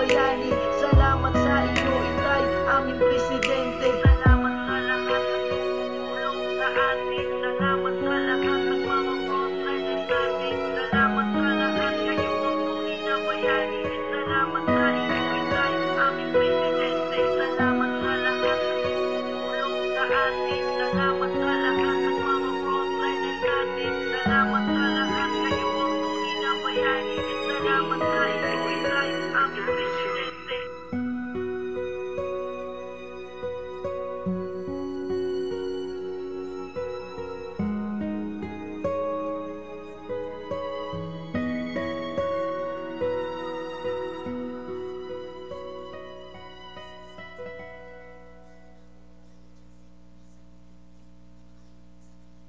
bayani. Salamat sa inyo, itay, aming presidente. Salamat sa lahat ng tumutulong sa atin. Salamat sa lahat ng mga frontliners natin. Salamat sa lahat, kayo ang tunay na bayani. Salamat sa inyo, itay, aming presidente. Salamat sa lahat ng tumutulong sa atin. Salamat sa lahat ng mga frontliners natin. Salamat sa lahat, kayo ang tunay na bayani. Salamat sa inyo, itay, aming presidente.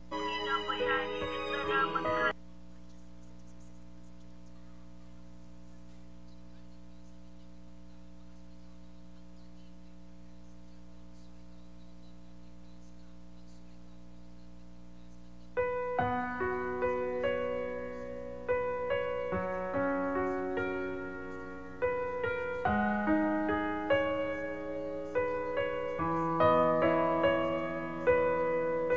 Tunay na bayani. Salamat sa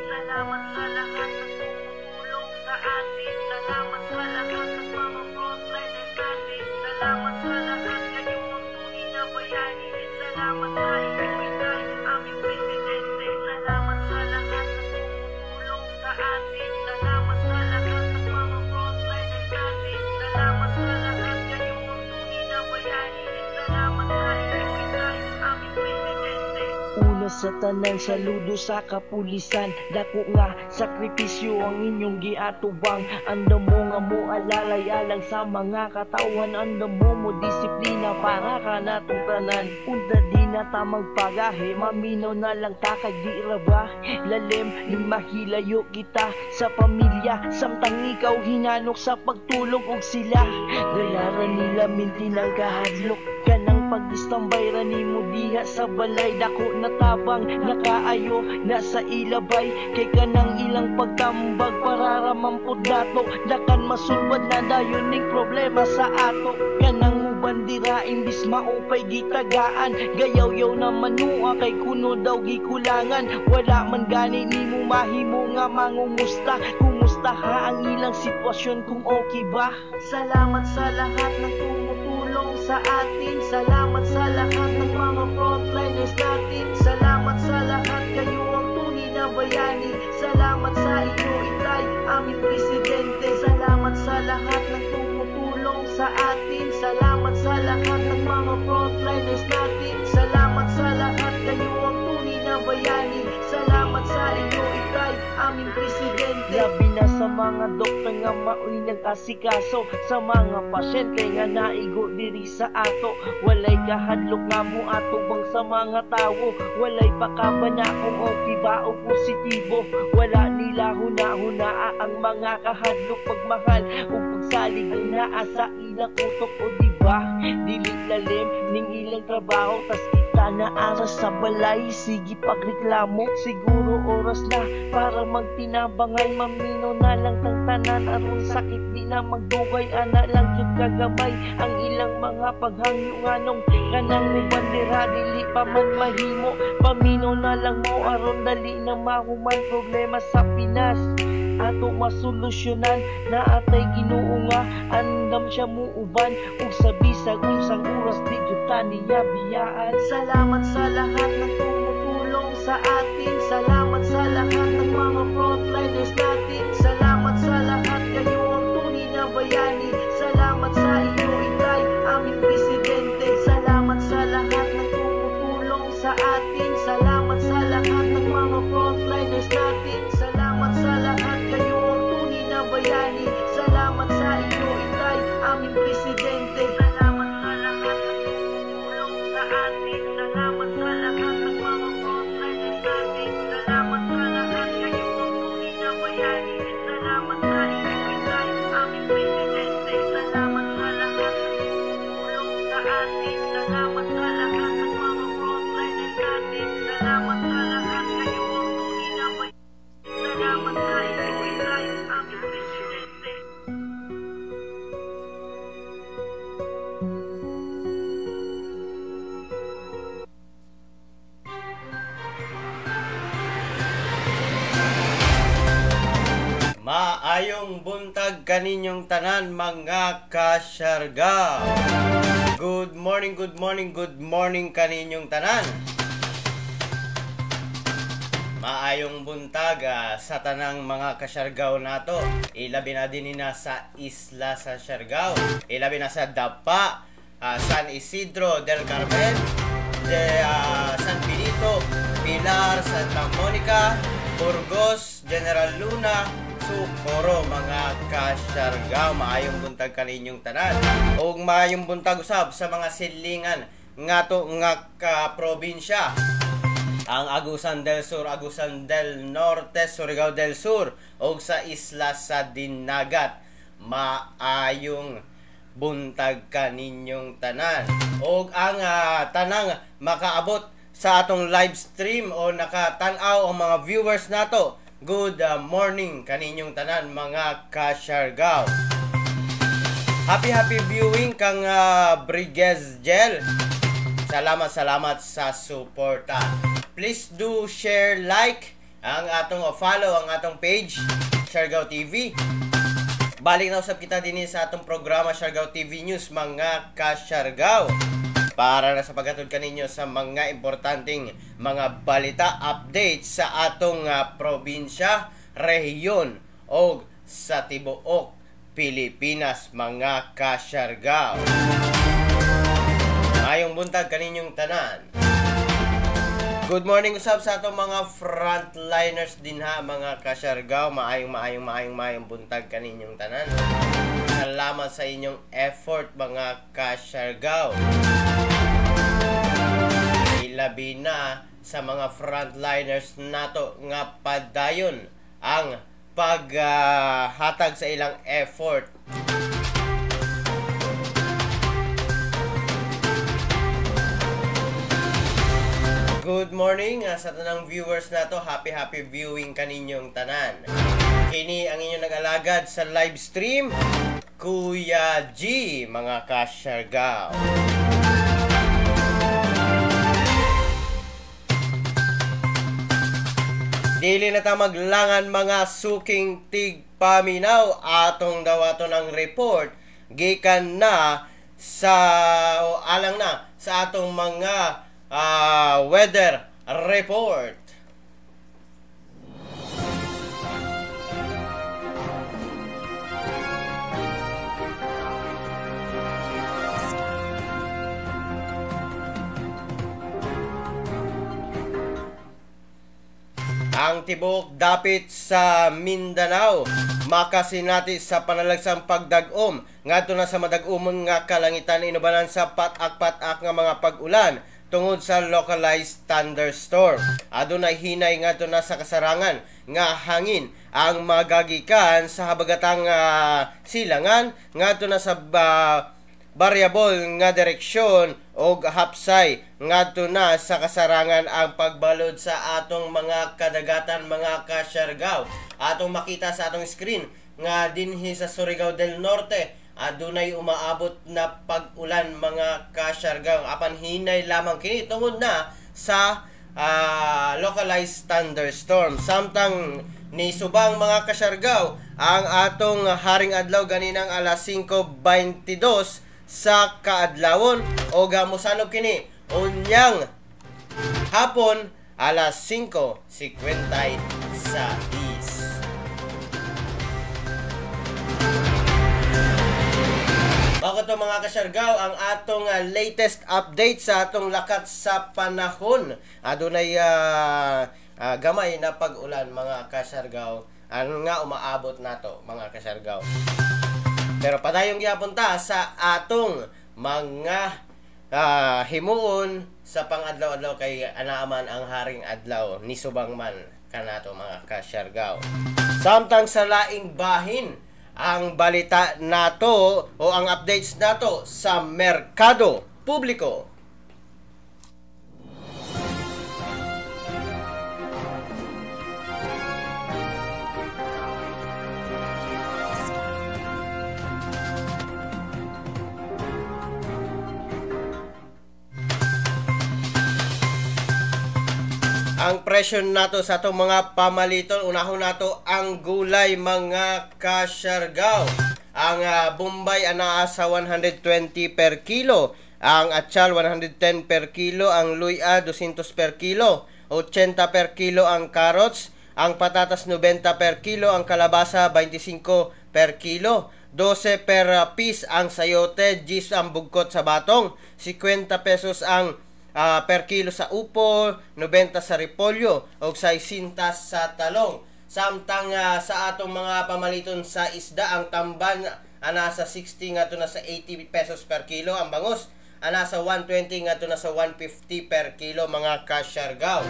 Salamat sa lahat ng tumutulong sa atin. Salamat sa lahat ng mga frontliners natin. Salamat sa lahat, kayo ang tunay na bayani. Salamat sa inyo, itay, aming presidente. Salamat sa lahat ng tumutulong sa atin. Salamat sa lahat ng mga frontliners natin. Salamat sa lahat, kayo ang tunay na bayani. Salamat sa inyo, itay, aming presidente. Una sa tanan, saludo sa kapulisan. Dako nga sakripisyo ang inyong giatubang. Andam mo nga mo alalay alang sa mga katawhan. Andam mo mo disiplina para kanatong tanan. Unta di na ta magpagahe, maminaw na lang ta kay di ra ba lalim ning mahilayo kita sa pamilya. Samtang ikaw hinanok sa pagtulog og sila galara nila minti ng kahadlok. Kanang pag-istambay ra nimo diha sa balay, dako na tabang nakaayo na sa ilabay. Kay kanang ilang pagtambag para ra man pud nato, dakan masulbad na dayon ning problema sa ato. Kanang uban dira imbis maupay gitagaan, gayaw-yaw na manua kay kuno daw gikulangan. Wala man gani nimo mahimo nga mangumusta, kumusta ha ang ilang sitwasyon kung okay ba. Salamat sa lahat ng tumutulong sa atin. Salamat sa lahat ng mga frontliners natin. Salamat sa lahat, kayo ang tunay na bayani. Salamat sa inyo, itay, aming presidente. Salamat sa lahat ng tumutulong sa atin. Salamat sa lahat ng mga frontliners natin. Salamat sa lahat, kayo ang tunay na bayani. Salamat sa inyo, itay, aming presidente. Labi na sa mga doktor nga maoy nag-asikaso sa mga pasyente nga naigo diri sa ato. Walay kahadlok nga moatubang sa mga tawo. Walay pakabana kung okay ba o positibo. Wala nila huna-hunaa ang mga kahadlok, pagmahal ug pagsalig ang naa sa ilang utok, o di ba? Dili lalim ning ilang trabaho, tas kita na aras sa balay, sige pagreklamo. Siguro oras na para magtinabangan, maminaw na lang tang tanan aron sakit di na magdugay. Ana lang jud kagamay ang ilang mga paghangyo nganong kanang bandera dili pa man mahimo. Paminaw na lang mo aron dali na mahuman problema sa Pinas. Ato masolusyonan na atay Ginoo nga andam siya muuban, ug sa bisag unsang oras di jud ta niya biyaan. Salamat sa lahat ng tumutulong sa atin. Salamat sa lahat ng mga frontliners natin. Salamat sa lahat, kayo ang tunay na bayani. Salamat sa inyo, itay, aming presidente. Salamat sa lahat ng tumutulong sa atin. Salamat sa lahat ng mga frontliners natin. Salamat sa lahat, kayo ang tunay na bayani. Salamat sa inyo, itay, aming presidente. Salamat sa lahat ng tumutulong sa atin. Salamat sa lahat ng mga frontliners natin. Salamat sa lahat, kayo ang tunay na bayani. Salamat sa inyo, itay, aming presidente. Salamat sa lahat ng tumutulong sa atin. Salamat sa lahat ng mga frontliners natin. Salamat sa lahat, kayo ang tunay na bayani. Salamat sa inyo, itay, aming presidente. buntag kaninyong tanan, mga kasyargaw. Good morning, good morning, good morning kaninyong tanan. Maayong buntag sa tanang mga kasyargaw nato. Ilabi na din na sa isla sa Siargao. Ilabi na sa Dapa, San Isidro del Carmen, San Benito, Pilar, Santa Monica, Burgos, General Luna, Socorro, mga kasyargaw. Maayong buntag kaninyong tanan. Ug maayong buntag usab sa mga silingan ngato nga ka probinsya. Ang Agusan del Sur, Agusan del Norte, Surigao del Sur ug sa isla sa Dinagat. Maayong buntag kaninyong tanan. Ug ang tanang makaabot sa atong live stream o nakatan-aw ang mga viewers nato. Good morning kaninyong tanan, mga kasyargaw. Happy happy viewing kang Briguez Gel. Salamat salamat sa suporta. Please do share, like ang atong o follow ang atong page Siargao TV. Balik na usab kita dinhi sa atong programa Siargao TV News, mga kasyargaw, para na sa paghatod kaninyo sa mga importanteng mga balita, updates sa atong probinsya, rehiyon o sa tibuok Pilipinas, mga kasyargaw. Maayong buntag kaninyong tanan. Good morning usab sa atong mga frontliners dinha, mga kasyargaw. Maayong maayong maayong maayong buntag kaninyong tanan. Salamat sa inyong effort, mga kasyargaw. Ilabi na sa mga frontliners nato nga padayon ang paghatag sa ilang effort. Good morning sa tanang viewers nato. Happy happy viewing kaninyong tanan. Kini ang inyong nag-alagad sa live stream, Kuya G, mga kasyargaw. Dili na ta maglangan, mga suking tigpaminaw, atong dawaton ang report gikan na sa o alang na sa atong mga weather report. Ang tibok dapit sa Mindanao makasinati sa panalagsang pagdag-om ngadto na sa madag-umon nga kalangitan inubanan sa patak-patak nga mga pag-ulan tungod sa localized thunderstorm. Adunay hinay ngadto na sa kasarangan nga hangin ang magagikan sa habagatang silangan ngadto na sa variable nga direksyon og hapsay ngadto na sa kasarangan ang pagbalod sa atong mga kadagatan, mga kasyargaw. Atong makita sa atong screen nga dinhi sa Surigao del Norte adunay umaabot na pag-ulan, mga kasyargaw, apan hinay lamang kini tungod na sa localized thunderstorm. Samtang nisubang, mga kasyargaw, ang atong haring adlaw ganinang alas 5:22 sa kaadlawon o mosanop kini unyang hapon alas 5:56. Bago to, mga kasyargaw, ang atong latest update sa atong lakat sa panahon. Adunay gamay na pag-ulan, mga kasyargaw. Ano nga umaabot nato, mga kasyargaw. Pero padayong gihapon ta sa atong mga himuon sa pangadlaw-adlaw kay anaaman ang haring adlaw ni subang man kanato, mga kasyargaw. Samtang sa laing bahin, ang balita nato o ang updates nato sa merkado publiko. Ang presyo nato sa atong mga pamaliton, unahon nato ang gulay, mga kasyargaw. Ang Bombay anaa sa 120 per kilo, ang atchal 110 per kilo, ang luya 200 per kilo, 80 per kilo ang carrots, ang patatas 90 per kilo, ang kalabasa 25 per kilo, 12 per piece ang sayote, 10 ang bugkot sa batong, 50 pesos ang per kilo sa upo, 90 sa repolyo, o 60 sa talong. Samtang sa atong mga pamaliton sa isda, ang tamban ana sa 60 ngadto na sa 80 pesos per kilo, ang bangos ana sa 120 ngadto na sa 150 per kilo, mga kasyargaw.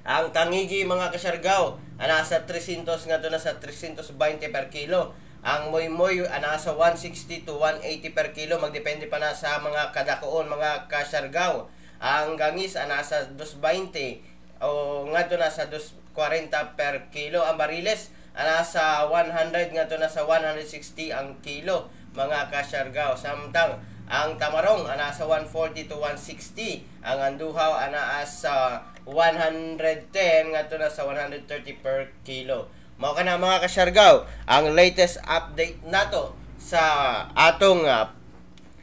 Ang tangigi, mga kasyargaw, ana sa 300 ngadto na sa 320 per kilo. Ang moymoy ana sa 160 to 180 per kilo, magdepende pa na sa mga kadakoon, mga kasyargaw. Ang gangis ana sa 220 o ngadto na sa 240 per kilo. Ang bariles ana sa 100 ngadto na sa 160 ang kilo, mga kasyargaw. Samtang ang tamarong ana sa 140 to 160, ang anduhaw ana sa 110 ngadto na sa 130 per kilo. Mao kana, mga kasyargaw, ang latest update nato sa atong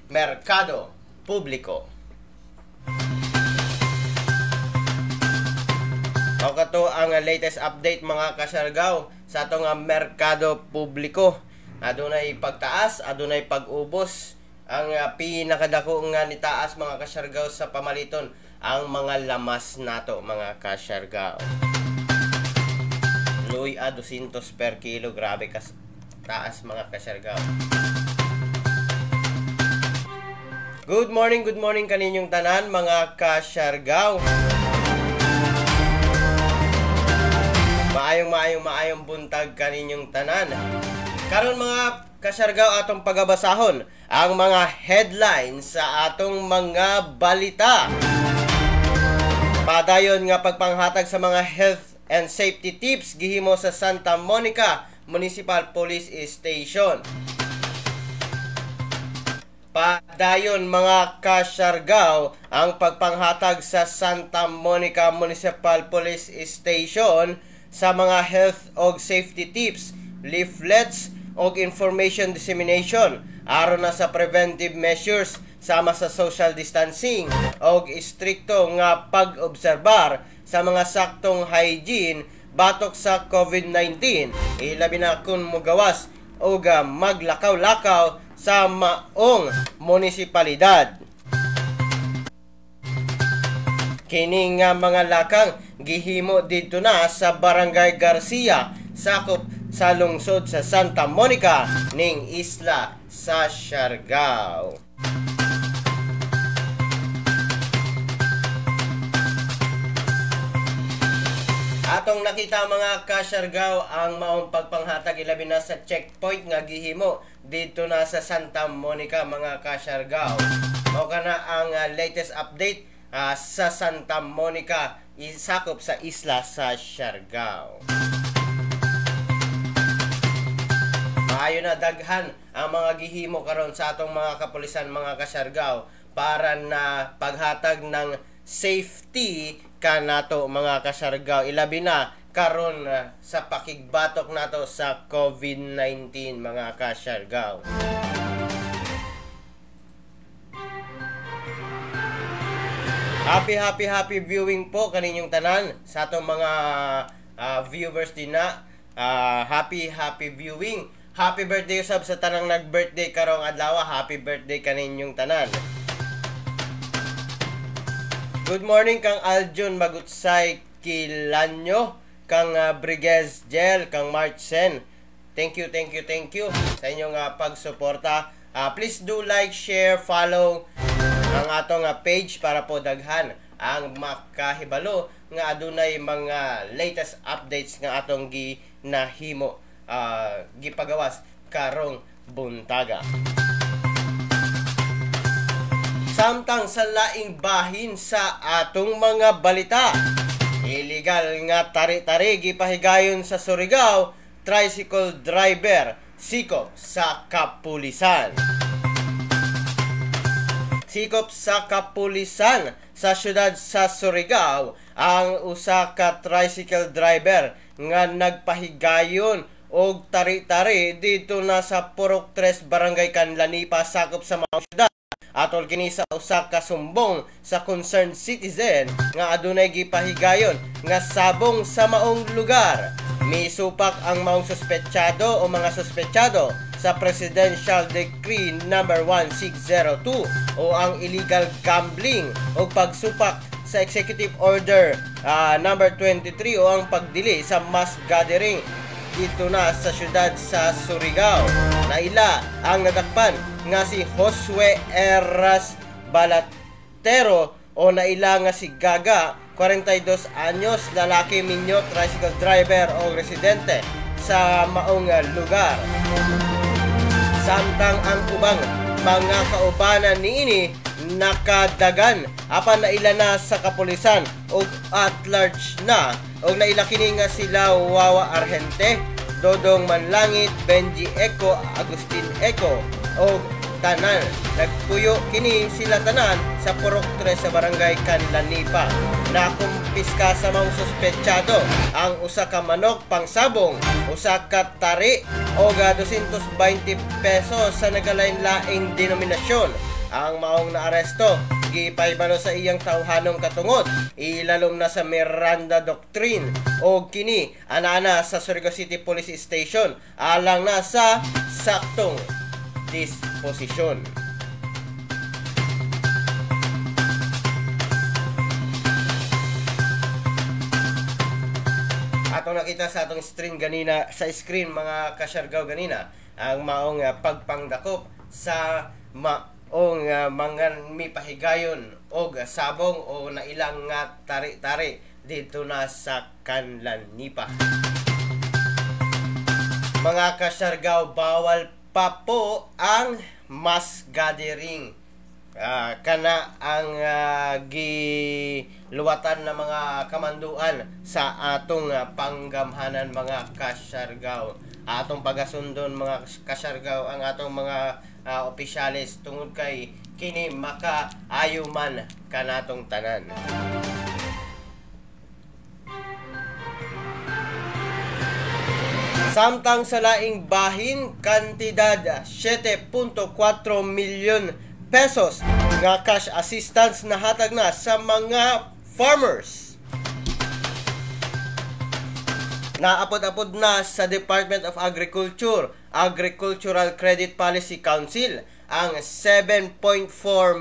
merkado publiko. Mao kato ang latest update, mga kasyargaw, sa atong merkado publiko. Adunay pagtaas, adunay pag-ubos. Ang pinakadako nga nitaas, mga kasyargaw, sa pamaliton ang mga lamas nato, mga kasyargaw. Luya 200 per kilo, grabe kas taas, mga kasyargaw. Good morning kaninyong tanan, mga kasyargaw. Maayong maayong maayong buntag kaninyong tanan. Karon, mga kasyargaw, atong pagabasahon ang mga headlines sa atong mga balita. Padayon nga pagpanghatag sa mga health and safety tips gihimo sa Santa Monica Municipal Police Station. Padayon, mga kasyargaw, ang pagpanghatag sa Santa Monica Municipal Police Station sa mga health og safety tips, leaflets og information dissemination aron na sa preventive measures sama sa social distancing og istrikto nga pag-obserbar sa mga saktong hygiene batok sa COVID-19, ilabi na kung mugawas og maglakaw-lakaw sa maong munisipalidad. Kini nga mga lakang gihimo didto na sa Barangay Garcia, sakop sa lungsod sa Santa Monica ning isla sa Siargao. Atong nakita, mga kasyargaw, ang maong pagpanghatag ilabi na sa checkpoint nga gihimo dito na sa Santa Monica, mga kasyargaw. Mao kana ang latest update sa Santa Monica, isakop sa isla sa Siargao. Maayo na daghan ang mga gihimo karon sa atong mga kapulisan, mga kasyargaw, para na paghatag ng safety kanato, mga kasyargaw, ilabi na karon sa pakigbatok nato sa COVID-19, mga kasyargaw. Happy happy happy viewing po kaninyong tanan sa atong mga viewers din na. Happy happy viewing. Happy birthday usab sa tanang nag-birthday karong adlaw. Happy birthday kaninyong tanan. Good morning kang Aljun Magutsay Kilanyo, kang Briguez Gel, kang Marchen. Thank you, thank you, thank you sa inyong pagsuporta. Please do like, share, follow ang atong page para po daghan ang makahibalo nga adunay mga latest updates nga atong ginahimo, gipagawas karong buntaga. Samtang sa laing bahin sa atong mga balita, illegal nga tari-tari gipahigayon sa Surigao, tricycle driver sikop sa kapulisan. Sikop sa kapulisan sa syudad sa Surigao ang usa ka tricycle driver nga nagpahigayon og tari-tari dito na sa Purok 3 Barangay Canlanipa sakop sa maong syudad. Atol kini sa usa ka sumbong sa concerned citizen nga adunay gipahigayon nga sabong sa maong lugar. Misupak ang maong suspetsado o mga suspetsado sa Presidential Decree number 1602 o ang illegal gambling o pagsupak sa Executive Order number 23 o ang pagdili sa mass gathering dito na sa syudad sa Surigao. Naila ang nadakpan nga si Josue Eras Balatero o naila nga si Gaga, 42 anyos, lalaki, minyo, tricycle driver o residente sa maong lugar. Samtang ang ubang mga kaubanan niini nakadagan apan naila na sa kapulisan og at large na, og naila kini nga sila Wawa Argente, Dodong Manlangit, Benji Eco, Agustin Eco og tanan. Nagpuyo kini sila tanan sa Purok 3 sa Barangay Canlanipa. Nakumpiska sa mga suspetsado ang usa ka manok pangsabong, usa ka tari og 220 pesos sa nagalain-laing denominasyon. Ang maong naaresto gipahibalo sa iyang tawhanong katungod, ilalom na sa Miranda Doctrine og kini anana sa Surigao City Police Station alang na sa saktong disposisyon. Atong nakita sa atong screen ganina, sa screen mga kasyargaw ganina, ang maong pagpangdakop sa maong mga mipahigayon og sabong o nailang nga tari-tari dito na sa Canlanipa. Mga kasyargaw, bawal pa po ang mass gathering. Kana ang giluwatan ng mga kamanduan sa atong panggamhanan mga kasyargaw. Atong pagasundon mga kasyargaw ang atong mga opisyales tungod kay kini makaayo man kanatong tanan. Samtang sa laing bahin, kantidad 7.4 milyon pesos nga cash assistance nahatag na sa mga farmers. Naapod-apod na sa Department of Agriculture, Agricultural Credit Policy Council ang 7.4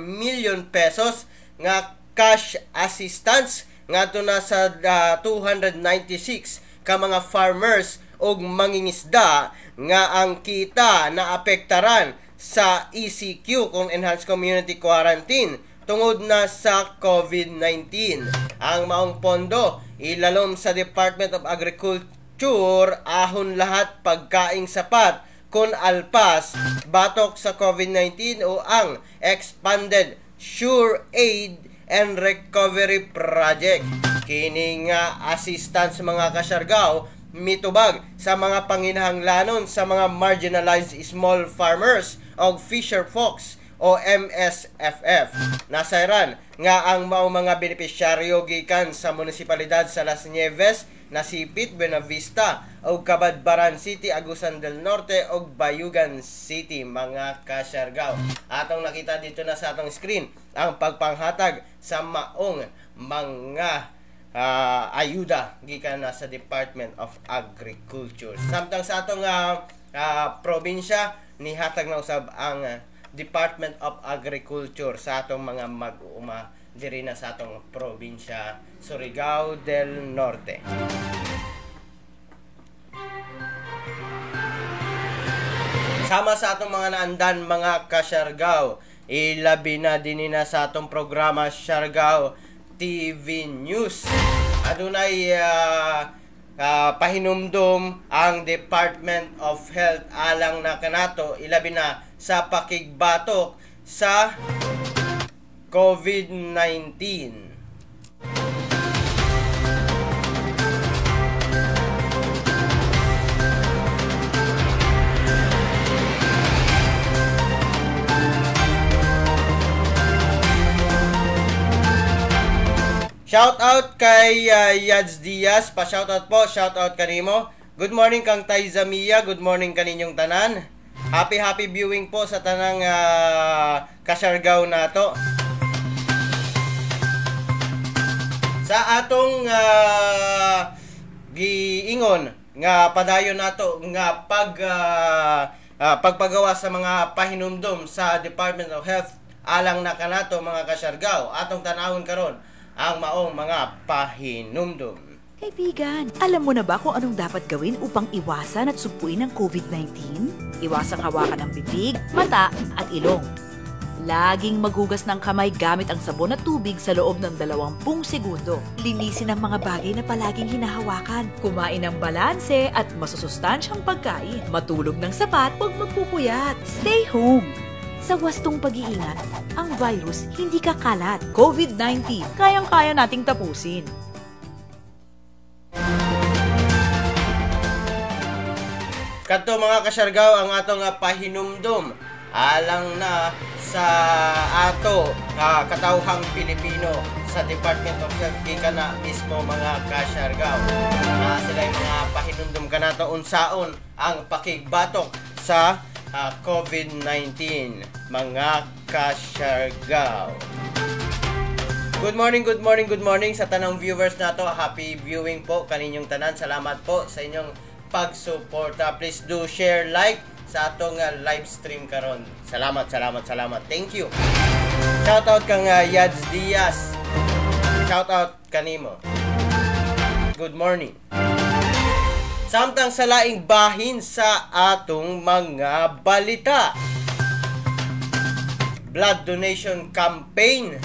million pesos nga cash assistance ngadto na sa 296 ka mga farmers og mangingisda nga ang kita na apektaran sa ECQ kung Enhanced Community Quarantine tungod na sa COVID-19. Ang maong pondo ilalom sa Department of Agriculture ahon lahat pagkaing sapat kon alpas batok sa COVID-19 o ang Expanded Sure Aid and Recovery Project. Kini nga assistance mga kasyargaw mitubag sa mga panginahanglanon sa mga marginalized small farmers o fisher folks o MSFF. Nasayran nga ang mao mga benepisyaryo gikan sa munisipalidad sa Las Nieves, Nasipit, Buenavista ug Cabadbaran City, Agusan del Norte ug Bayugan City mga kasyargaw. Atong nakita dito na sa atong screen ang pagpanghatag sa maong mga ayuda gikan na sa Department of Agriculture. Samtang sa atong probinsya nihatag na usab ang Department of Agriculture sa atong mga mag-uuma diri na sa atong probinsya Surigao del Norte. Sama sa atong mga naandan mga kasyargaw, ilabi na dinhi na sa atong programa Siargao TV News. Adunay pahinumdum ang Department of Health alang na kanato ilabi na sa pakigbatok sa COVID-19. Shout out kay Yads Diaz, pa shout out po, shout out kanimo. Good morning kang Taiza Mia, good morning kaninyong tanan. Happy happy viewing po sa tanang Kasiargao nato. Sa atong giingon nga padayon nato nga pagpagawa sa mga pahinumdom sa Department of Health alang na kanato mga Kasiargao, atong tanawon karon ang maong mga pahinumdom. Kaibigan, alam mo na ba kung anong dapat gawin upang iwasan at sugpuin ang COVID-19? Iwasang hawakan ang bibig, mata at ilong. Laging maghugas ng kamay gamit ang sabon at tubig sa loob ng 20 segundo. Linisin ang mga bagay na palaging hinahawakan. Kumain ng balanse at masusustansyang pagkain. Matulog ng sapat, huwag magpupuyat. Stay home. Sa wastong pag-iingat, ang virus hindi kakalat. COVID-19, kayang-kaya nating tapusin. Kadto mga Kasiargao ang atong pahinumdom alang na sa ato katawhang Pilipino sa Department of Health gikan na mismo mga Kasiargao. Sila yung mga pahinumdom kanato unsaon ang pakigbatok sa COVID-19 mga Kasiargao. Good morning, good morning, good morning sa tanang viewers nato. Happy viewing po kaninyong tanan. Salamat po sa inyong pagsuporta. Please do share, like sa atong live stream karon. Salamat, salamat, salamat. Thank you. Shout out kang Yads Diaz. Shout out kanimo. Good morning. Samtang sa laing bahin sa atong mga balita. Blood donation campaign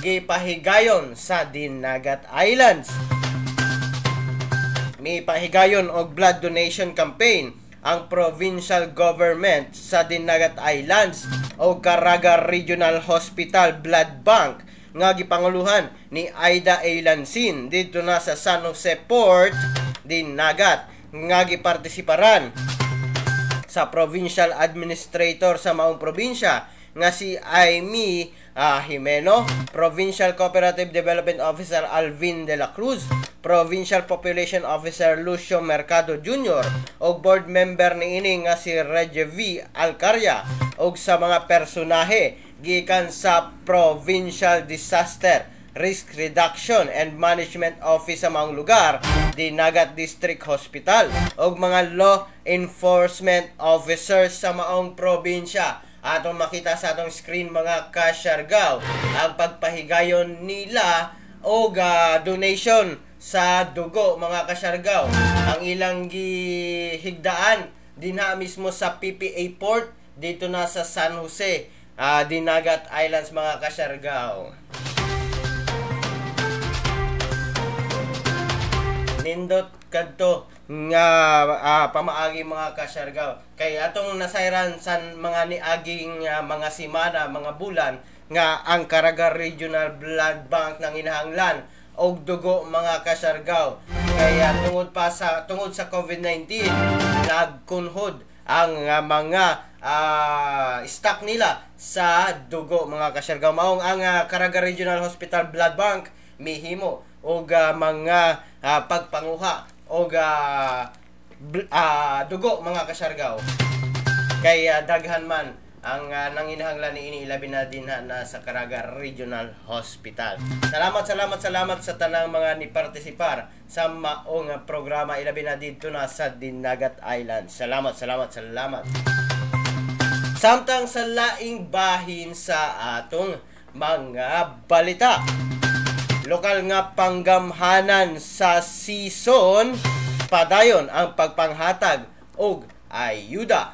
gipahigayon sa Dinagat Islands. Mipahigayon og blood donation campaign ang provincial government sa Dinagat Islands o Caraga Regional Hospital Blood Bank nga gipanguluhan ni Aida A. Lansin didto na sa San Jose Port, Dinagat, nga gipartisiparan sa provincial administrator sa maong probinsya nga si Amy Jimeno, Provincial Cooperative Development Officer Alvin De La Cruz, Provincial Population Officer Lucio Mercado Jr., og board member niini nga si Reggie V. Alcaria, og sa mga personahe gikan sa Provincial Disaster Risk Reduction and Management Office sa maong lugar, Dinagat District Hospital, og mga law enforcement officers sa maong probinsya. Atong makita sa atong screen mga Kasiargao ang pagpahigayon nila og donation sa dugo mga Kasiargao. Ang ilang gihigdaan dinha mismo sa PPA Port dito na sa San Jose, Dinagat Islands mga Kasiargao. Nindot kadto nga pamaagi mga Kasiargao. Kay atong nasayran sa mga niaging mga semana, mga bulan nga ang Caraga Regional Blood Bank nang inahanglan og dugo mga Kasiargao. Kaya tungod sa COVID-19 nagkunhod ang mga stock nila sa dugo mga Kasiargao. Maong ang Caraga Regional Hospital Blood Bank mihimo og mga pagpanguha og dugo mga Kasiargao. Kay daghan man ang nanginahanglan niini ilabi na dinha na sa Caraga Regional Hospital. Salamat, salamat, salamat sa tanang mga nipartisipar sa maong programa ilabi na didto na sa Dinagat Island. Salamat, salamat, salamat. Samtang sa laing bahin sa atong mga balita. Lokal nga panggamhanan sa season, padayon ang pagpanghatag og ayuda.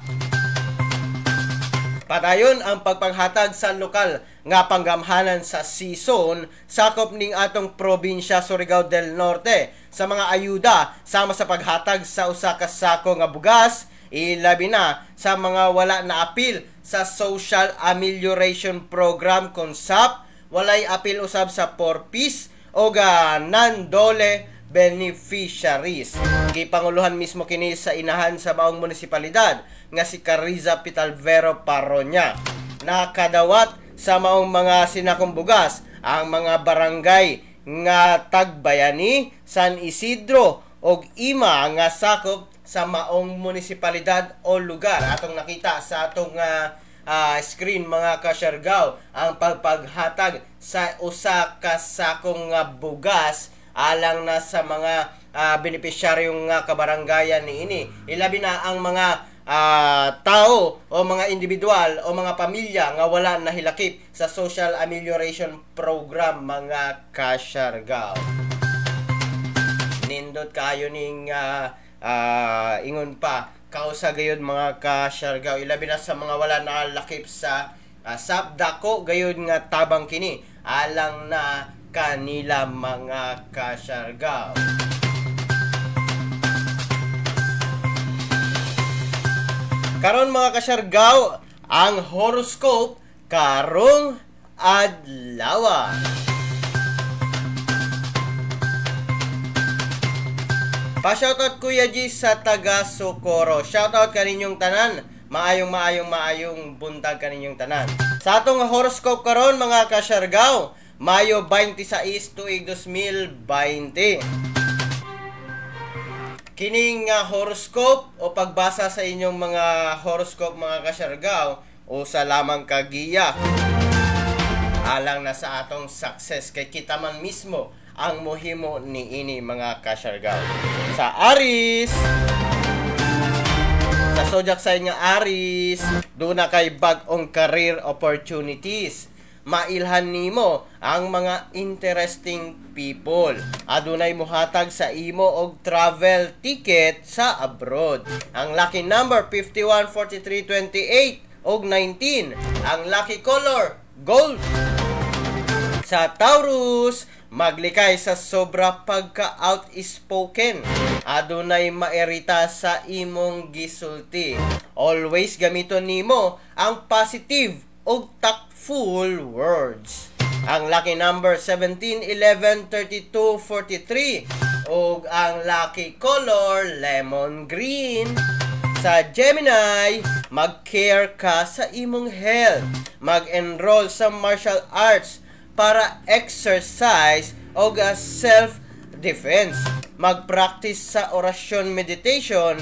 Padayon ang pagpanghatag sa lokal nga panggamhanan sa season sakop ning atong probinsya Surigao del Norte sa mga ayuda sama sa paghatag sa usa ka sako nga bugas, ilabi na sa mga wala na apil sa Social Amelioration Program kon SAP, walay apil usab sa 4-piece o non-dole beneficiaries. Gipanguluhan mismo kini sa inahan sa maong munisipalidad nga si Cariza Pitalvero Paronya. Nakadawat sa maong mga sinakong bugas Ang mga barangay nga Tagbayani, San Isidro ug Ima nga sakop sa maong munisipalidad o lugar. Atong nakita sa atong screen mga kasyargaw ang pagpaghatag sa usa ka sakong nga bugas alang na sa mga benepisyaryong nga kabaranggayan niini. Ilabi na ang mga tao o mga individual o mga pamilya nga wala nahilakip sa Social Amelioration Program mga kasyargaw. Nindot kayo ning ingon pa kausa gayud mga kasyargaw, ilabi na sa mga wala nalakip sa SAP. Dako gayud nga tabang kini alang na kanila mga kasyargaw. Karon mga kasyargaw, ang horoscope karong adlaw. Pa-shoutout Kuya G sa taga Socorro. Shoutout kaninyong tanan. Maayong maayong maayong buntag kaninyong tanan. Sa atong horoscope karon mga kasyargaw, Mayo 26 tuig 2020. Kining horoscope o pagbasa sa inyong mga horoscope mga kasyargaw, usa lamang kagiya alang na sa atong success kay kita man mismo ang mohimo niini mga kasyargaw. Sa Aries, sa zodiac sign nga Aries, duna kay bag-ong career opportunities. Mailhan nimo ang mga interesting people. Adunay mohatag sa imo og travel ticket sa abroad. Ang lucky number 51, 43, 28 og 19. Ang lucky color gold. Sa Taurus, maglikay sa sobra pagka-outspoken. Adunay mairita sa imong gisulti. Always gamiton nimo ang positive og tactful words. Ang lucky number 17, 11, 32, 43 ug ang lucky color lemon green. Sa Gemini, mag-care ka sa imong health. Mag-enroll sa martial arts para exercise o self-defense. Mag-practice sa orasyon meditation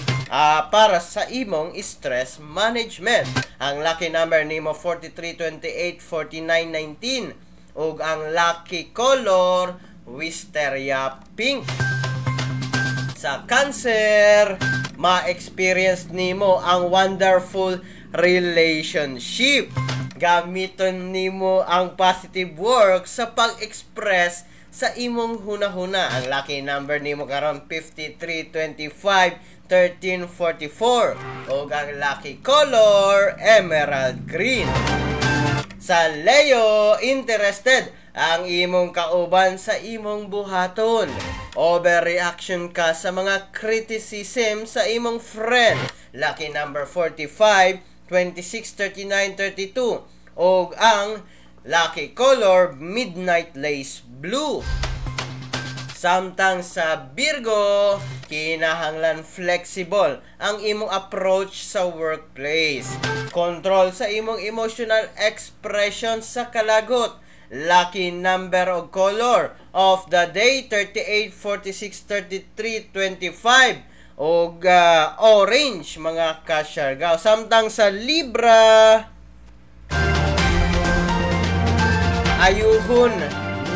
para sa imong stress management. Ang lucky number nimo 43, 28, 49, 19 ug ang lucky color wisteria pink. Sa Cancer, ma-experience nimo ang wonderful relationship. Gamiton nimo ang positive work sa pag-express sa imong hunahuna. Ang lucky number nimo karon 53, 25, 13, 44 ug ang lucky color emerald green. Sa Leo, interested ang imong kauban sa imong buhaton. Overreaction ka sa mga criticism sa imong friend. Lucky number 45, 26, 39, 32 ug ang lucky color midnight lace blue. Samtang sa Virgo, kinahanglan flexible ang imong approach sa workplace. Control sa imong emotional expression sa kalagot. Lucky number o color of the day 38, 46, 33, 25 og orange mga kasyargaw. Samtang sa Libra, ayuhon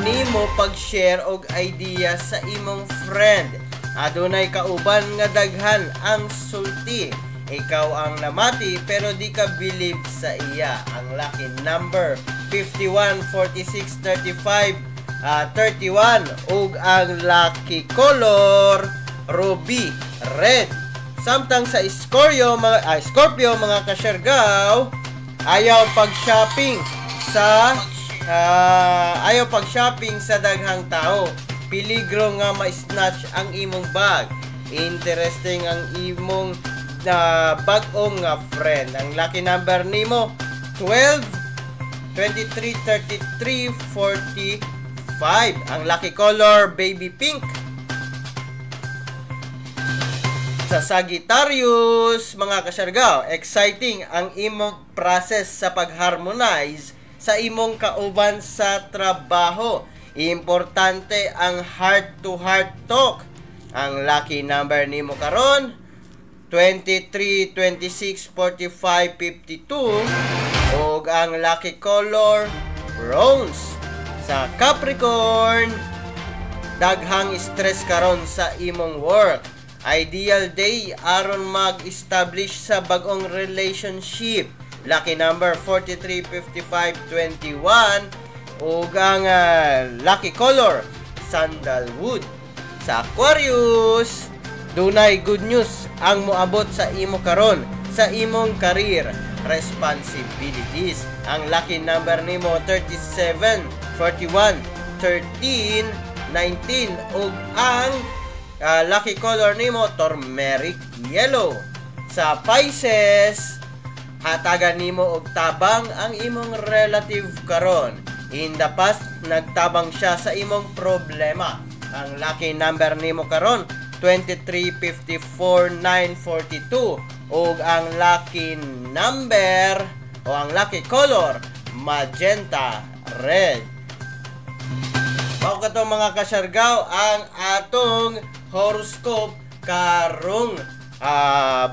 nimo pag-share og idea sa imong friend. Adunay kauban nga daghan ang sulti. Ikaw ang namati pero di ka believe sa iya. Ang lucky number 51, 46, 35, 31 ug ang lucky color ruby red. Samtang sa Scorpio mga kasyargaw, ayaw pag-shopping sa ayaw pag-shopping sa daghang tao. Peligro nga ma-snatch ang imong bag. Interesting ang imong bag-ong nga friend. Ang lucky number nimo 12, 23, 33, 45. Ang lucky color baby pink. Sa Sagittarius, mga kasyargaw, exciting ang imong process sa pag-harmonize sa imong kauban sa trabaho. Importante ang heart to heart talk. Ang lucky number nimo karon 23, 26, 45, 52 ug ang lucky color bronze. Sa Capricorn, daghang stress karon sa imong work. Ideal day aron mag-establish sa bag-ong relationship. Lucky number 43, 55, 21 ug ang lucky color sandalwood. Sa Aquarius, dunay good news ang moabot sa imo karon sa imong career responsibilities. Ang lucky number nimo 37, 41, 13, 19 ug ang lucky color nimo turmeric yellow. Sa Pisces, hatagan nimo og tabang ang imong relative karon. In the past, nagtabang siya sa imong problema. Ang lucky number nimo karon 23, 54, 9, 42 ug ang lucky number o ang lucky color magenta red. Mao kato mga kasyargaw ang atong horoscope karong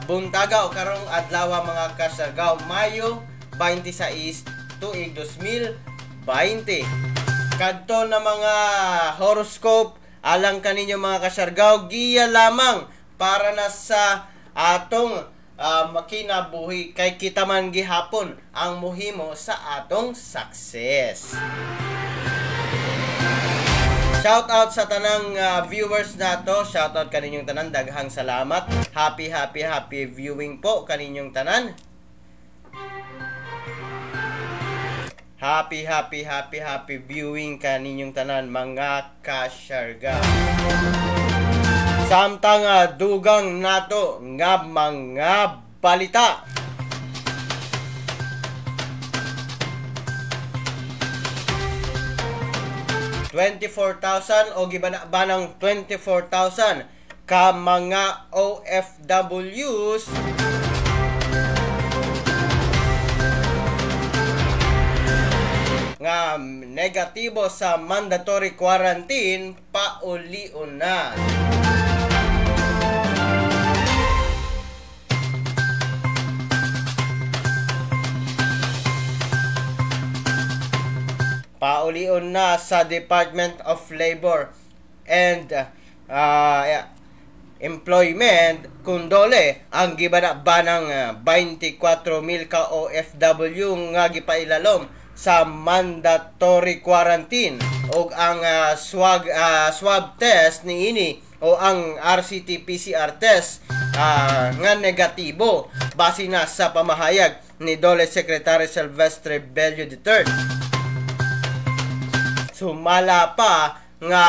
buntaga o karong adlaw mga kasyargaw, Mayo 26 tuig 2020. Kadto na mga horoscope alang kaninyo mga kasyargaw, giya lamang para na sa atong makinabuhi kay kita man gihapon ang muhimo sa atong success. Shout out sa tanang viewers nato. Shout out kaninyong tanan, daghang salamat. Happy happy happy viewing po kaninyong tanan. Happy happy happy happy viewing kaninyong tanan mga kasyargaw. Samtang dugang nato nga mga balita. $24,000 o giba-banang 24,000 ka mga OFWs nga negatibo sa mandatory quarantine paulion na. Paulion na sa Department of Labor and Employment kundole ang gibana-banang 24,000 ka OFW nga gipailalom sa mandatory quarantine og ang swab test niini o ang RCT-PCR test nga negatibo base na sa pamahayag ni Dole Secretary Silvestre Bello III. Sumala pa nga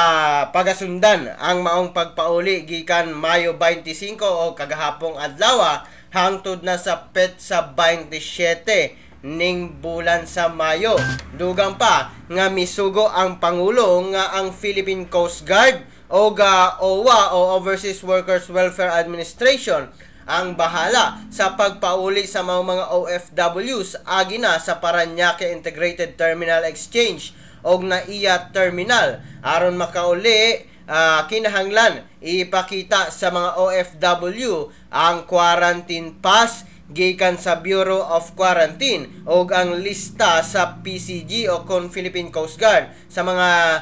pagasundan ang maong pagpauli gikan Mayo 25 o kagahapong adlaw hangtod na sa petsa 27 ning bulan sa Mayo. Dugang pa nga misugo ang Pangulo nga ang Philippine Coast Guard o OWA o Overseas Workers Welfare Administration ang bahala sa pagpauli sa mga OFWs agi na sa Parañaque Integrated Terminal Exchange og NAIA Terminal aron makauli. Kinahanglan ipakita sa mga OFW ang quarantine pass gikan sa Bureau of Quarantine og ang lista sa PCG o kon Philippine Coast Guard sa mga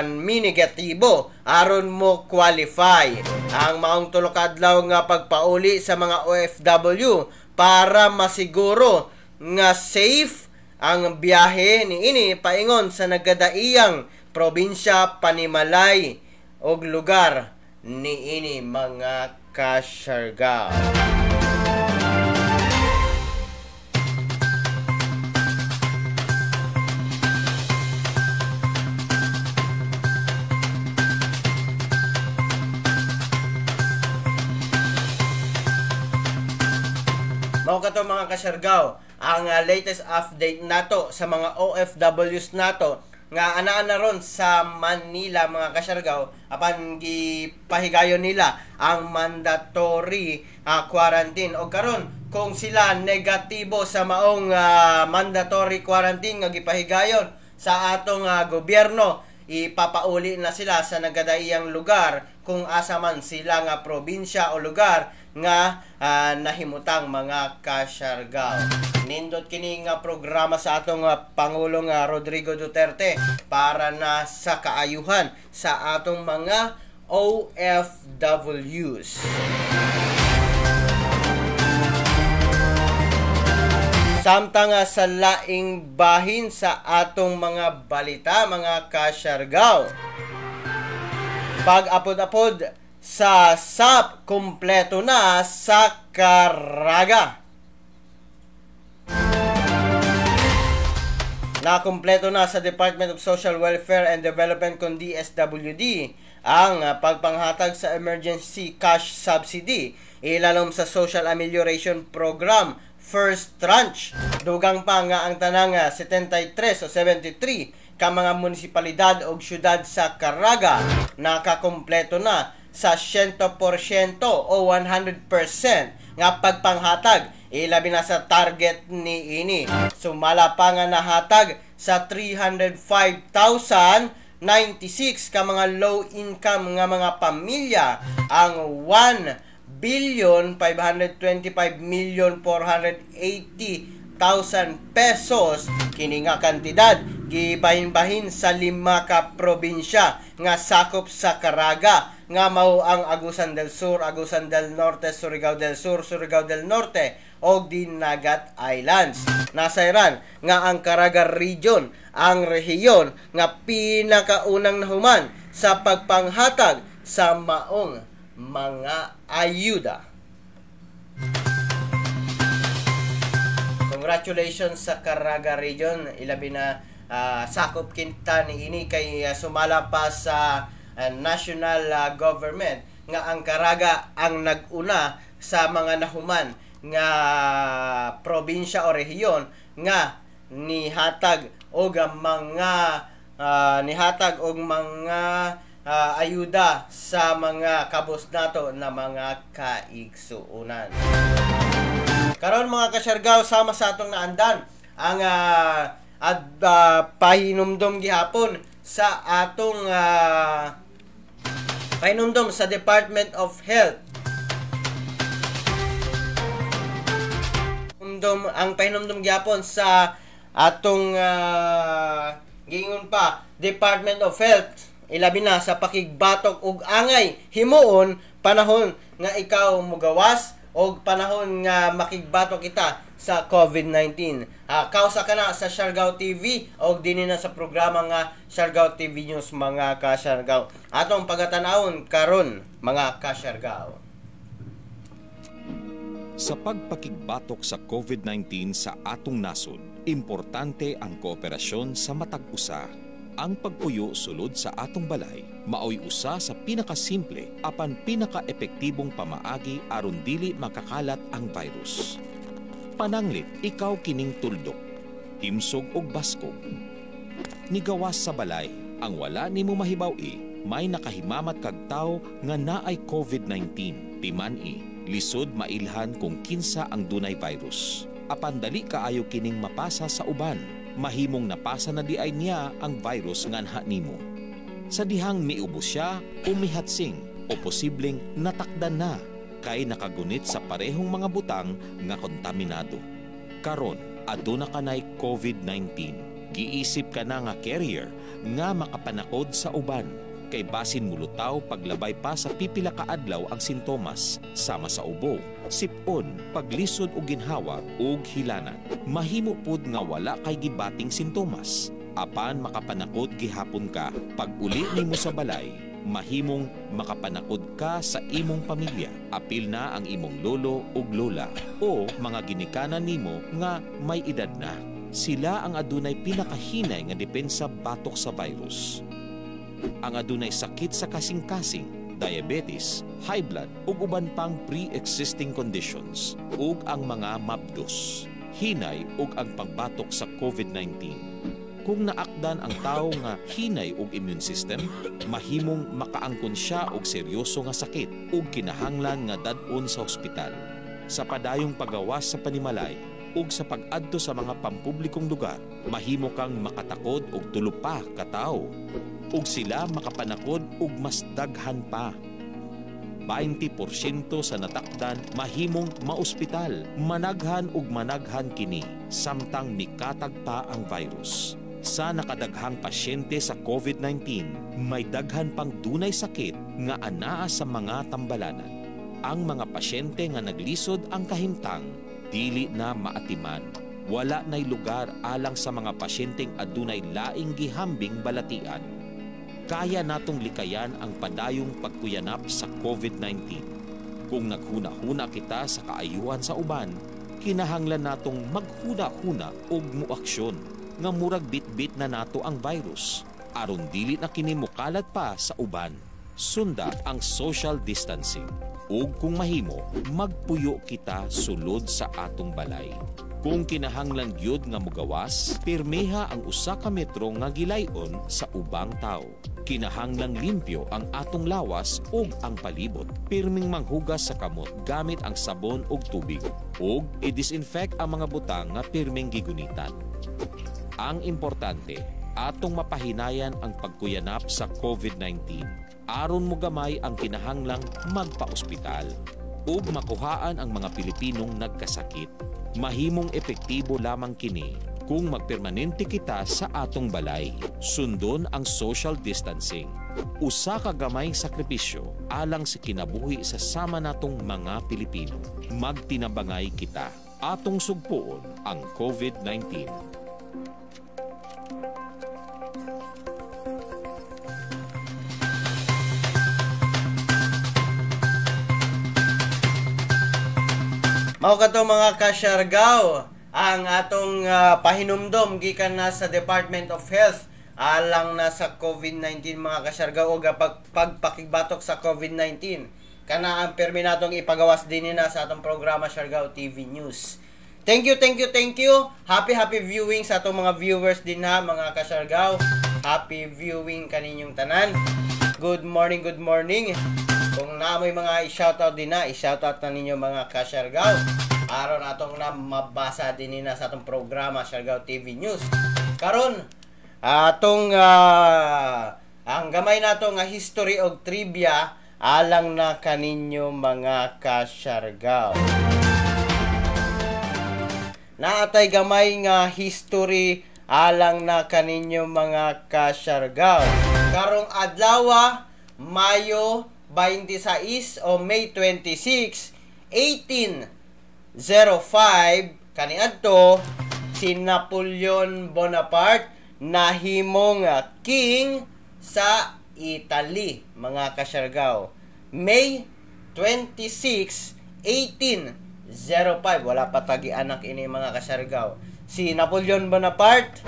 minegatibo aron mo qualify. Ang maong tulo ka adlaw nga pagpauli sa mga OFW para masiguro nga safe ang biyahe niini paingon sa nagkadaiyang probinsya, panimalay og lugar niini mga kasyargaw. Mao kato mga kasyargaw ang latest update nato sa mga OFWs nato nga anaa na ron sa Manila mga kasyargaw apan gipahigayon nila ang mandatory quarantine. Og karon kung sila negatibo sa maong mandatory quarantine nga gipahigayon sa atong gobyerno. Ipapauli na sila sa nagadaiyang lugar kung asa man sila nga probinsya o lugar nga nahimutang, mga kasyargaw. Nindot kini nga programa sa atong Pangulong Rodrigo Duterte para na sa kaayuhan sa atong mga OFWs. Samtang sa laing bahin sa atong mga balita, mga kasyargaw, pag-apod-apod sa SAP, kumpleto na sa Caraga. Nakumpleto na sa Department of Social Welfare and Development kon DSWD ang pagpanghatag sa emergency cash subsidy ilalom sa Social Amelioration Program First Tranche. Dugang pa nga ang tanang 73 o 73 ka mga munisipalidad o syudad sa Caraga nakakumpleto na sa 100% o 100% nga pagpanghatag, ilabi na sa target ni ini. Sumala pa nga nahatag sa 305,096 ka mga low income nga mga pamilya ang 1,525,480,000 pesos. Kini nga kantidad gibahin-bahin sa 5 ka probinsya nga sakop sa Caraga nga mao ang Agusan del Sur, Agusan del Norte, Surigao del Sur, Surigao del Norte og Dinagat Islands. Nasayran nga ang Caraga Region ang rehiyon nga pinakaunang nahuman sa pagpanghatag sa maong mga ayuda. Congratulations sa Caraga Region, ilabi na sakop kinta ni ini kay sumala pa sa national government nga ang Caraga ang nag-una sa mga nahuman nga probinsya o rehiyon nga nihatag og mga ayuda sa mga kabos nato na mga kaigsuonan. Karon mga kasyargaw, sama sa atong naandan ang pahinumdom gihapon sa atong pahinumdom sa Department of Health. Ang pahinumdom gihapon sa atong giingon pa Department of Health, ilabi na sa pakigbatok og angay himuon panahon nga ikaw mugawas og panahon nga makigbatok kita sa COVID-19. Kausa ka na sa Siargao TV og dinhi na sa programa nga Siargao TV News, mga kasyargao. Atong pagatanawon karon, mga kasyargao. Sa pagpakigbatok sa COVID-19 sa atong nasod, importante ang kooperasyon sa matag usa. Ang pagpuyo sulod sa atong balay maoy usa sa pinakasimple apan pinakaepektibong pamaagi aron dili makakalat ang virus. Pananglit ikaw kining tuldok, himsog og baskog. Nigawas sa balay, ang wala nimo mahibaw-i, may nakahimamat kag tawo nga naay COVID-19. Timan-i, lisod mailhan kung kinsa ang dunay virus. Apan dali kaayo kining mapasa sa uban. Mahimong napasa na di ay niya ang virus nganha nimo. Sa dihang miubo siya o mihatsing o posibleng natakdan na kay nakagunit sa parehong mga butang nga kontaminado. Karon, aduna kanay COVID-19. Giisip ka na nga carrier nga makapanakod sa uban kay basin mulutaw paglabay pa sa pipila ka adlaw ang sintomas sama sa ubo, sipon, paglisod og ginhawa ug hilanat. Mahimo pud nga wala kay gibating sintomas apan makapanakod gihapon ka. Pag uli nimo sa balay, mahimong makapanakod ka sa imong pamilya. Apil na ang imong lolo ug lola o mga ginikanan nimo nga may edad na. Sila ang adunay pinakahinay nga depensa batok sa virus. Ang adunay sakit sa kasing-kasing, diabetes, high blood ug uban pang pre-existing conditions ug ang mga mabdos, hinay ug ang pagbatok sa COVID-19. Kung naakdan ang tawo nga hinay og immune system, mahimong makaangkon siya og seryoso nga sakit ug kinahanglan nga dad-on sa ospital. Sa padayong pagawas sa panimalay ug sa pag-adto sa mga pampublikong lugar, mahimo kang makatakod og tulo pa ka tawo ug sila makapanakod og mas daghan pa. 20% sa natakdan mahimong maospital, managhan ug managhan kini samtang mikatag pa ang virus. Sa nakadaghang pasyente sa COVID-19, may daghan pang dunay sakit nga anaa sa mga tambalanan. Ang mga pasyente nga naglisod ang kahimtang, dili na maatiman. Wala na'y lugar alang sa mga pasyenteng adunay laing gihambing balatian. Kaya natong likayan ang padayong pagkuyanap sa COVID-19. Kung naghuna-huna kita sa kaayuhan sa uban, kinahanglan natong maghuna-huna og muaksyon nga murag bitbit na nato ang virus aron dili na kini mokalat pa sa uban. Sunda ang social distancing ug kung mahimo, magpuyo kita sulod sa atong balay. Kung kinahanglan gyud nga mogawas, pirmiha ang usa ka metro nga gilayon sa ubang tawo. Kinahanglang limpyo ang atong lawas ug ang palibot. Pirming manghugas sa kamot gamit ang sabon ug tubig ug i-disinfect ang mga butang nga pirming gigunitan. Ang importante, atong mapahinayan ang pagkuyanap sa COVID-19 aron mogamay ang kinahanglang magpa-ospital ug makuhaan ang mga Pilipinong nagkasakit. Mahimong epektibo lamang kini kung magpermanente kita sa atong balay. Sundon ang social distancing. Usa ka gamayng sakripisyo alang sa kinabuhi sa sama natong mga Pilipino. Magtinabangay kita. Atong sugpuon ang COVID-19. Mao kato mga kasyargaw ang atong pahinumdom gikan na sa Department of Health alang na sa COVID-19 mga kasyargaw og pagpakigbatok sa COVID-19. Kana ang permi natong ipagawas din na sa atong programa Siargao TV News. Thank you, thank you, thank you. Happy happy viewing sa atong mga viewers din ha mga kasyargaw. Happy viewing kaninyong tanan. Good morning, good morning. Kung naamoy mga i-shoutout din na, i-shoutout na ninyo mga kasyargaw. Aron atong na mabasa din na sa atong programa Siargao TV News. Karon atong ang gamay nato nga history og trivia alang na kaninyo mga kasyargaw. Naatay gamay nga history alang na kaninyo mga kasyargaw. Karong adlaw, Mayo 26 o May 26, 1805 kaniadto si Napoleon Bonaparte nahimong king sa Italy mga kasyargaw. May 26, 1805. Wala pa tagi anak ini mga kasyargaw. Si Napoleon Bonaparte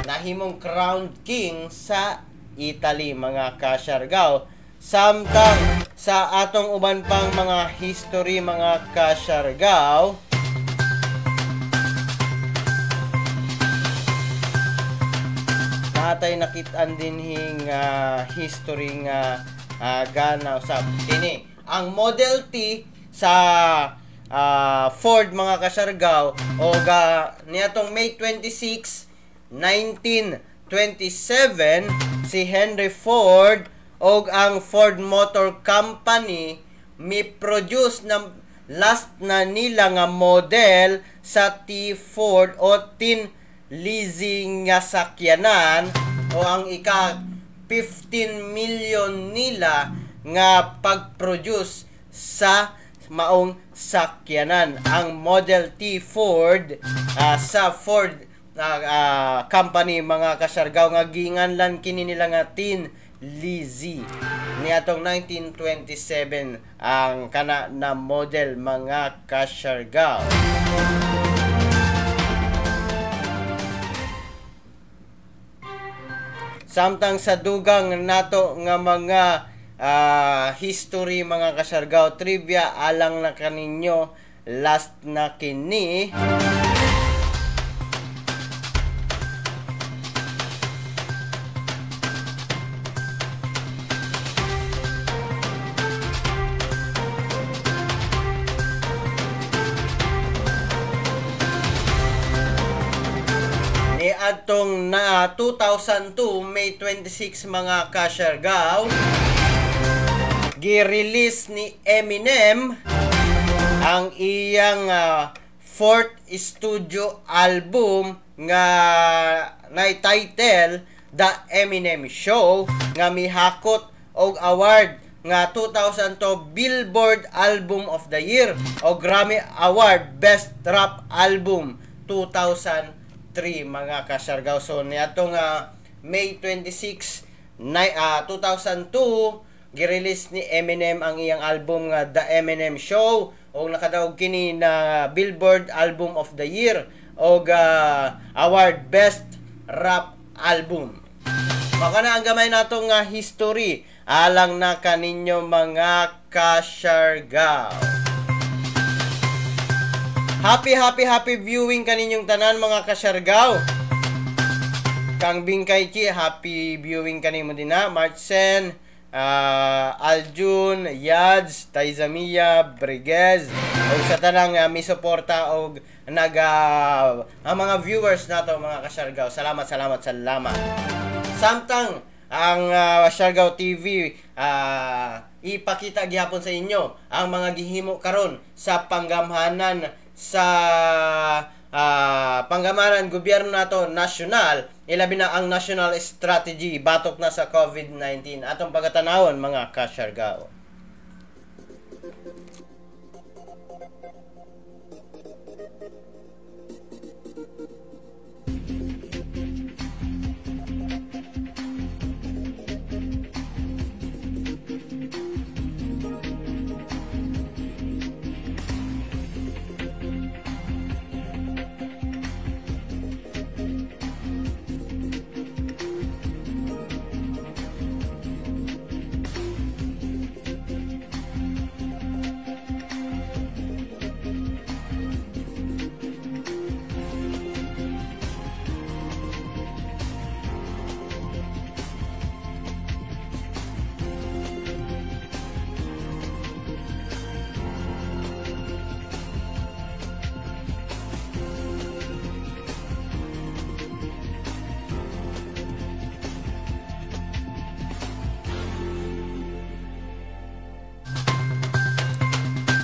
nahimong crowned king sa Italy mga kasyargaw. Samtang sa atong uban pang mga history mga kasyargaw, natay nakitaan din hing history nga gana usab kini ang Model T sa Ford mga kasyargaw o niatong May 26, 1927 si Henry Ford og ang Ford Motor Company mi-produce ng last na nila nga model sa T Ford o Tin Lizzy nga sakyanan o ang ika 15 million nila nga pag-produce sa maong sakyanan. Ang Model T Ford sa Ford company mga kasyargaw nga ginganlan kini nila nga Tin Lizzy niatong 1927 ang kana na model mga kasyargaw. Samtang sa dugang nato nga mga history mga kasyargaw, trivia alang na kaninyo last na kini. Ni adtong na 2002, May 26, mga kasyargaw, gi-release ni Eminem ang iyang fourth studio album nga na title The Eminem Show, nga mihakot og award nga 2002 Billboard Album of the Year o Grammy Award Best Rap Album 2003, mga kasyargaw. So niadtong May 26, 2002, gi-release ni Eminem ang iyang album nga The Eminem Show og nakadaog kini na Billboard Album of the Year og award Best Rap Album. Mao na ang gamay natong nga history alang na kaninyo, mga kasyargaw. Happy, happy, happy viewing kaninyong tanan, mga kasyargaw. Kang Bingkay Chi, happy viewing kanimo din na. Marchen, Aljun, Yads, Taizamia, Briguez, og sa tanang misuporta og nag ang mga viewers nato, mga kasyargaw. Salamat, salamat, salamat. Samtang ang Siargao TV ipakita gihapon sa inyo ang mga gihimo karon sa panggamhanan, sa panggamhanan gobyerno nato nasyonal, ilabi na ang national strategy batok na sa COVID-19, atong pagatanawon, mga kasyargao.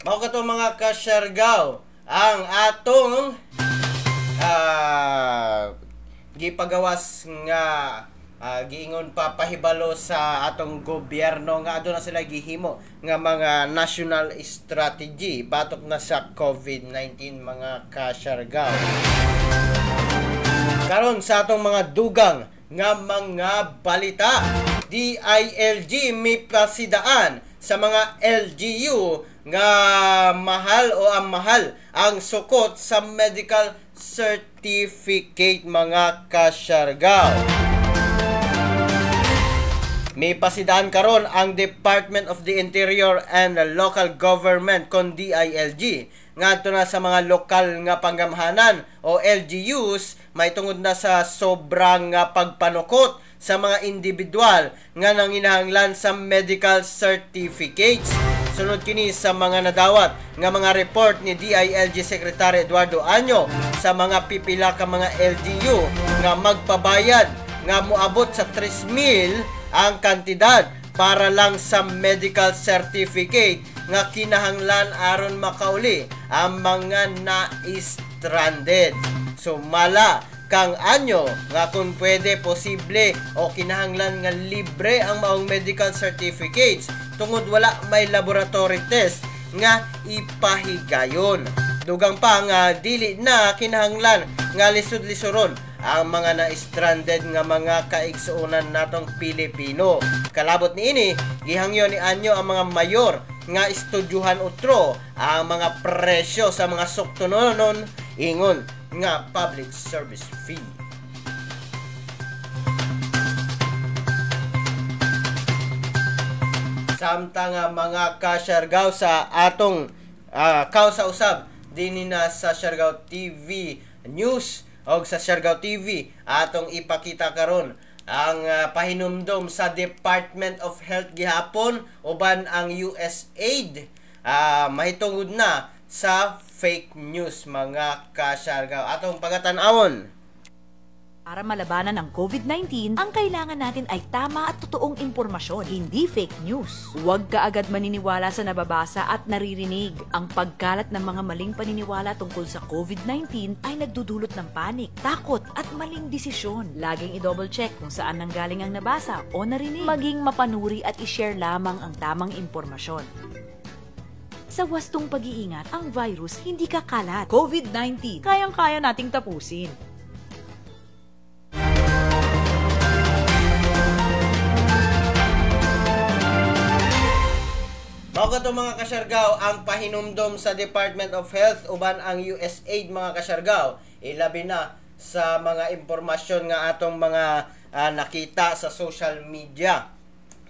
Mao kato, mga kasyargaw, ang atong gipagawas nga giingon pa pahibalo sa atong gobyerno nga aduna sila gihimo nga mga national strategy batok na sa COVID-19, mga kasyargaw. Karon sa atong mga dugang nga mga balita, DILG mipasidaan sa mga LGU nga mahal o ang mahal ang sukot sa medical certificate, mga kasyargaw. May pasidaan karon ang Department of the Interior and Local Government kon DILG ngadto na sa mga lokal nga panggamhanan o LGUs may tungod na sa sobrang pagpanukot sa mga individual nga nanginahanglan sa medical certificates. Sunod kini sa mga nadawat nga mga report ni DILG Secretary Eduardo Año sa mga pipila ka mga LGU nga magpabayad nga moabot sa 3,000 ang kantidad para lang sa medical certificate nga kinahanglan aron makauli ang mga na-stranded. Sumala kang Año nga kung pwede, posible o kinahanglan nga libre ang maong medical certificates tungod wala may laboratory test nga ipahigayon. Dugang pa nga dili na kinahanglan nga lisod-lisoron ang mga na-stranded nga mga kaigsuonan natong Pilipino. Kalabot niini, gihangyo ni Año ang mga mayor nga estudyuhan utro ang mga presyo sa mga suktunonon ingon nga public service fee. Samtang nga mga kasyargaw, sa atong kausa usab dinhi na sa Siargao TV News og sa Siargao TV, atong ipakita karon ang pahinumdom sa Department of Health gihapon uban ang USAID mahitungod na sa fake news, mga kasyargaw. Atong pagatan-awon. Para malabanan ang COVID-19, ang kailangan natin ay tama at totoong impormasyon, hindi fake news. Huwag ka agad maniniwala sa nababasa at naririnig. Ang pagkalat ng mga maling paniniwala tungkol sa COVID-19 ay nagdudulot ng panik, takot at maling desisyon. Laging i-double check kung saan nanggaling ang nabasa o narinig. Maging mapanuri at i-share lamang ang tamang impormasyon. Sa wastong pag-iingat, ang virus hindi kakalat. COVID-19, kayang-kaya nating tapusin. Mao kato mga kasyargaw ang pahinumdom sa Department of Health uban ang USAID mga kasyargaw, ilabi na sa mga impormasyon nga atong mga nakita sa social media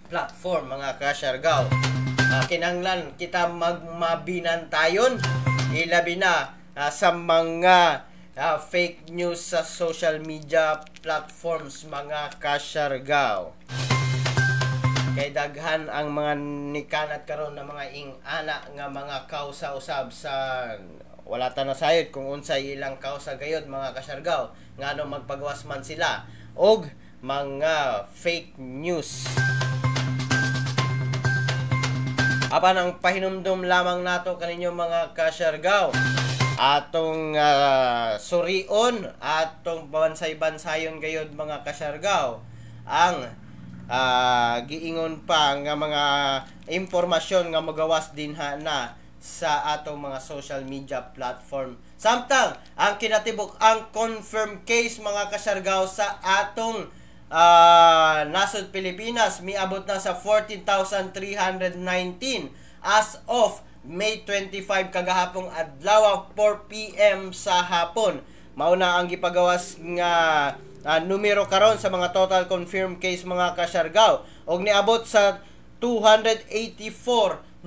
platform mga kasyargaw. Kinahanglan kita magmabinantayon, ilabi na sa mga fake news sa social media platforms mga kasyargaw. Kay daghan ang mga nikanat karon na mga ing-ana nga mga kausa usab sa wala ta nasayod kung unsay ilang kausa gayod mga kasyargaw, ngano magpagawas man sila og mga fake news. Apan ang pahinumdum lamang nato kaninyo mga kasyargaw, atong surion, atong bansay-bansayon gayod mga kasyargaw ang giingon pa nga mga impormasyon nga magawas dinha na sa atong mga social media platform. Samtang ang kinatibuk ang confirmed case mga kasyargaw sa atong nasod Pilipinas miabot na sa 14,319 as of May 25 kagahapong adlaw 4 PM sa hapon. Mao na ang gipagawas nga numero karon sa mga total confirmed case mga kasyargaw, og niabot sa 284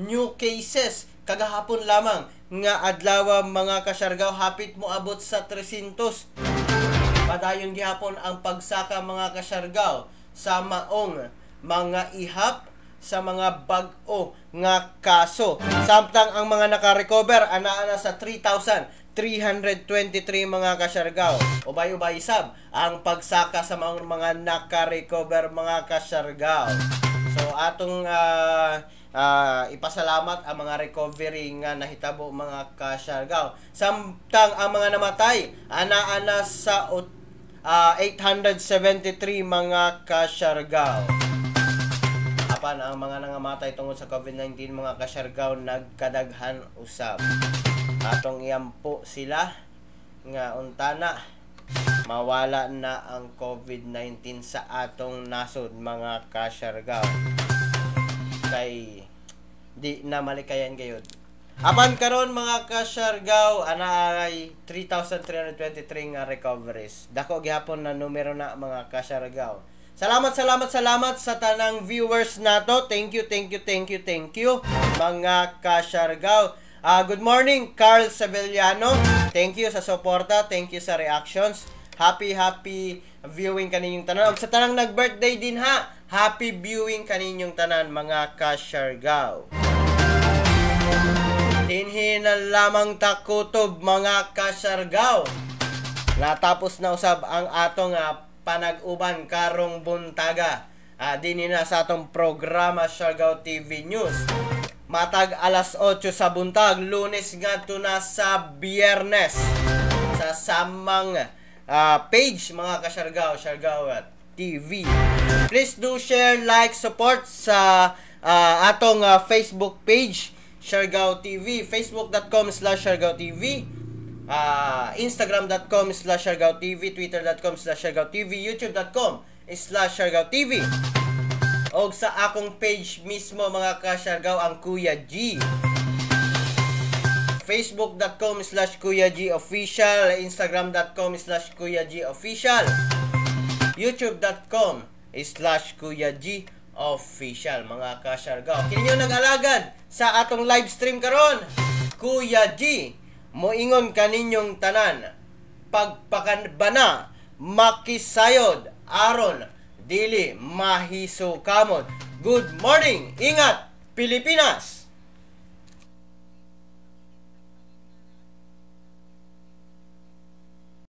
new cases kagahapon lamang nga adlaw mga kasyargaw, hapit moabot sa 300. Padayon gihapon ang pagsaka mga kasyargaw sa maong mga ihap sa mga bag-o nga kaso. Samtang ang mga naka-recover anaa na sa 3,323 mga kasyargaw. Ubay-ubay sab ang pagsaka sa mga naka-recover mga kasyargaw. So atong ipasalamat ang mga recovery nga nahitabo mga kasyargaw. Samtang ang mga namatay anaa na sa 873 mga kasyargaw. Apan ang mga nangamatay tungod sa COVID-19 mga kasyargaw nagkadaghan usab. Atong iampo sila nga untana mawala na ang COVID-19 sa atong nasod mga kasyargaw. Kay di na malikayan gayud. Apan karon mga kasyargaw ana ay 3,323 nga recoveries. Dako gihapon na numero na mga kasyargaw. Salamat, salamat, salamat sa tanang viewers nato. Thank you, thank you, thank you, thank you mga kasyargaw. Good morning, Carl Sevillano. Thank you sa suporta, thank you sa reactions. Happy, happy viewing kaninyong tanan. Ug sa tanang nag-birthday din ha, happy viewing kaninyong tanan mga kasyargaw. Dinhi na lamang takutob mga kasyargaw. Natapos na usab ang atong panag-uban karong buntaga. Dinhi na sa atong programa Siargao TV News. Matag alas 8 sa buntag, Lunes ngadto na sa Biyernes. Sa samang page mga kasyargaw, Siargao TV. Please do share, like, support sa atong Facebook page Siargao TV, facebook.com/SiargaoTV, instagram.com/SiargaoTV, twitter.com/SiargaoTV, youtube.com/SiargaoTV. Og sa akong page mismo mga kasyargaw, ang Kuya G, facebook.com/KuyaGOfficial, instagram.com/KuyaGOfficial, youtube.com/KuyaGOfficial mga kasyargaw. Kini nyo nag-alagad sa atong live stream karon, Kuya G, moingon kaninyong tanan, pagpakanbana, makisayod, aron dili mahisukamot. Good morning, ingat Pilipinas!